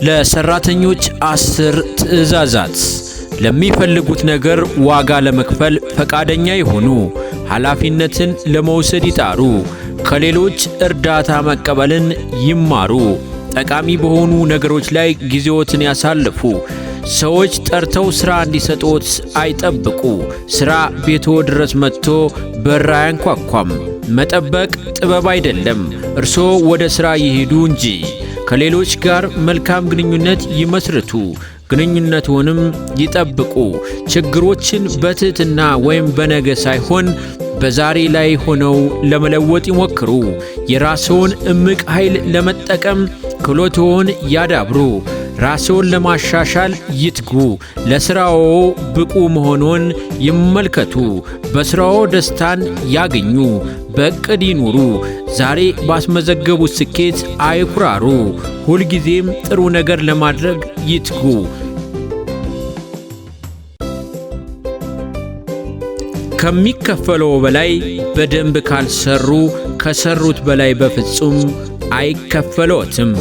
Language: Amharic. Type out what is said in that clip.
ለሰራተኞች 10 ትዕዛዛት። ለሚፈልጉት ነገር ዋጋ ለመክፈል ፈቃደኛ ይሁኑ። ኃላፊነትን ለመውሰድ ይጣሩ። ከሌሎች እርዳታ መቀበልን ይማሩ። ጠቃሚ በሆኑ ነገሮች ላይ ጊዜዎትን ያሳልፉ። ሰዎች ጠርተው ሥራ እንዲሰጡት አይጠብቁ። ሥራ ቤትዎ ድረስ መጥቶ በር አያንኳኳም። መጠበቅ ጥበብ አይደለም፣ እርስዎ ወደ ሥራ ይሂዱ እንጂ። ከሌሎች ጋር መልካም ግንኙነት ይመስርቱ፣ ግንኙነትዎንም ይጠብቁ። ችግሮችን በትሕትና ወይም በነገ ሳይሆን በዛሬ ላይ ሆነው ለመለወጥ ይሞክሩ። የራስዎን እምቅ ኃይል ለመጠቀም ክህሎትዎን ያዳብሩ። ራስዎን ለማሻሻል ይትጉ። ለሥራዎ ብቁ መሆንዎን ይመልከቱ። በሥራዎ ደስታን ያግኙ። በዕቅድ ይኑሩ። ዛሬ ባስመዘገቡት ስኬት አይኩራሩ። ሁልጊዜም ጥሩ ነገር ለማድረግ ይትጉ። ከሚከፈለው በላይ በደንብ ካልሰሩ ከሰሩት በላይ በፍጹም አይከፈለዎትም።